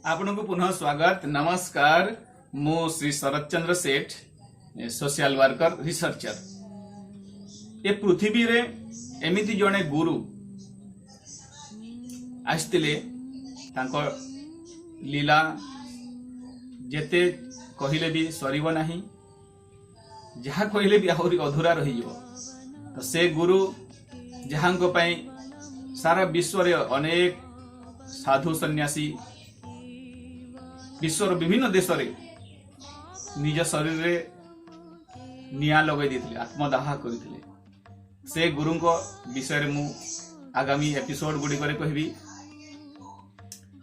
ଆପଣଙ୍କୁ ପୁନଃ ସ୍ୱାଗତ, ନମସ୍କାର। ମୁଁ ଶ୍ରୀ ଶରତ ଚନ୍ଦ୍ର ସେଠ, ସୋସିଆଲ ୱାର୍କର, ରିସର୍ଚ୍ଚର। ଏ ପୃଥିବୀରେ ଏମିତି ଜଣେ ଗୁରୁ ଆସିଥିଲେ, ତାଙ୍କ ଲୀଳା ଯେତେ କହିଲେ ବି ସରିବ ନାହିଁ, ଯାହା କହିଲେ ବି ଆହୁରି ଅଧୁରା ରହିଯିବ। ତ ସେ ଗୁରୁ ଯାହାଙ୍କ ପାଇଁ ସାରା ବିଶ୍ୱରେ ଅନେକ ସାଧୁ ସନ୍ନ୍ୟାସୀ ବିଶ୍ୱର ବିଭିନ୍ନ ଦେଶରେ ନିଜ ଶରୀରରେ ନିଆଁ ଲଗାଇ ଦେଇଥିଲେ, ଆତ୍ମଦାହ କରିଥିଲେ, ସେ ଗୁରୁଙ୍କ ବିଷୟରେ ମୁଁ ଆଗାମୀ ଏପିସୋଡ ଗୁଡ଼ିକରେ କହିବି।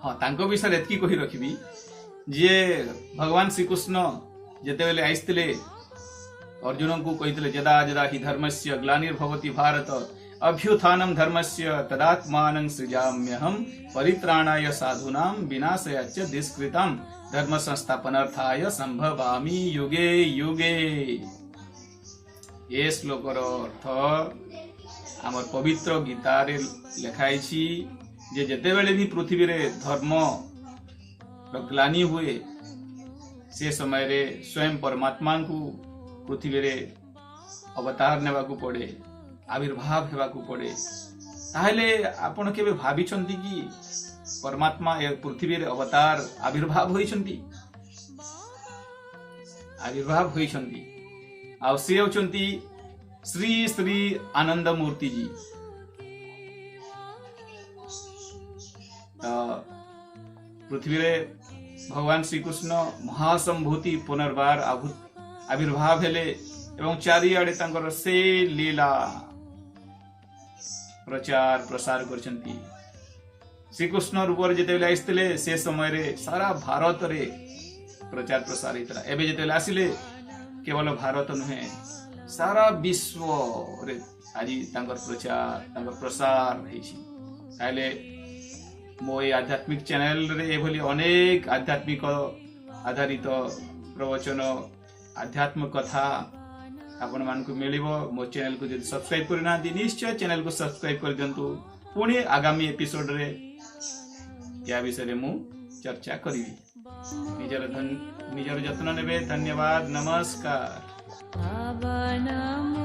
ହଁ, ତାଙ୍କ ବିଷୟରେ ଏତିକି କହି ରଖିବି ଯେ ଭଗବାନ ଶ୍ରୀକୃଷ୍ଣ ଯେତେବେଳେ ଆସିଥିଲେ, ଅର୍ଜୁନଙ୍କୁ କହିଥିଲେ, "ଯଦା ଯଦା ହି ଧର୍ମସ୍ୟ ଗ୍ଲାନିର୍ଭବତି ଭାରତ, ଅଭ୍ୟୁତ୍ଥାନମ ଧର୍ମସ୍ୟ ତଦାତ୍ମାନଂ ସୃଜାମ୍ୟହಂ, ପରିତ୍ରାଣାୟ ସାଧୂନାಂ ବିନାଶାୟ ଚ ଦୁଷ୍କୃତାମ୍, ଧର୍ମ ସଂସ୍ଥାପନାର୍ଥାୟ ସମ୍ଭବାମି ଯୁଗେ ଯୁଗେ।" ଏ ଶ୍ଲୋକର ଅର୍ଥ ଆମର ପବିତ୍ର ଗୀତାରେ ଲେଖା ହେଇଛି ଯେ ଯେତେବେଳେ ବି ପୃଥିବୀରେ ଧର୍ମ ଗ୍ଲାନି ହୁଏ, ସେ ସମୟରେ ସ୍ୱୟଂ ପରମାତ୍ମାଙ୍କୁ ପୃଥିବୀରେ ଅବତାର ନେବାକୁ ପଡେ, ଆବିର୍ଭାବ ହେବାକୁ ପଡେ। ତାହେଲେ ଆପଣ କେବେ ଭାବିଛନ୍ତି କି ପରମାତ୍ମା ଏ ପୃଥିବୀରେ ଅବତାର ଆବିର୍ଭାବ ହୋଇଛନ୍ତି? ଆବିର୍ଭାବ ହୋଇଛନ୍ତି ଆଉ ସେ ହେଉଛନ୍ତି ଶ୍ରୀ ଶ୍ରୀ ଆନନ୍ଦ ମୂର୍ତ୍ତିଜୀ। ତ ପୃଥିବୀରେ ଭଗବାନ ଶ୍ରୀକୃଷ୍ଣ ମହାସମ୍ଭୂତି ପୁନର୍ବାର ଆବିର୍ଭାବ ହେଲେ ଏବଂ ଚାରିଆଡେ ତାଙ୍କର ସେ ଲୀଳା ପ୍ରଚାର ପ୍ରସାର କରିଛନ୍ତି। ଶ୍ରୀକୃଷ୍ଣ ରୂପରେ ଯେତେବେଳେ ଆସିଥିଲେ, ସେ ସମୟରେ ସାରା ଭାରତରେ ପ୍ରଚାର ପ୍ରସାର ହେଇଥିଲା। ଏବେ ଯେତେବେଳେ ଆସିଲେ, କେବଳ ଭାରତ ନୁହେଁ, ସାରା ବିଶ୍ୱରେ ଆଜି ତାଙ୍କର ପ୍ରଚାର, ତାଙ୍କର ପ୍ରସାର ହେଇଛି। ତାହେଲେ ମୋ ଏଇ ଆଧ୍ୟାତ୍ମିକ ଚ୍ୟାନେଲରେ ଏଭଳି ଅନେକ ଆଧ୍ୟାତ୍ମିକ ଆଧାରିତ ପ୍ରବଚନ, ଆଧ୍ୟାତ୍ମ କଥା ଆପଣମାନଙ୍କୁ ମିଳିବ। ମୋ ଚ୍ୟାନେଲକୁ ଯଦି ସବସ୍କ୍ରାଇବ କରିନାହାନ୍ତି, ନିଶ୍ଚୟ ଚ୍ୟାନେଲକୁ ସବସ୍କ୍ରାଇବ କରିଦିଅନ୍ତୁ। ପୁଣି ଆଗାମୀ ଏପିସୋଡରେ ୟା ବିଷୟରେ ମୁଁ ଚର୍ଚ୍ଚା କରିବି। ନିଜର ଯତ୍ନ ନେବେ। ଧନ୍ୟବାଦ, ନମସ୍କାର। ପାବନମ।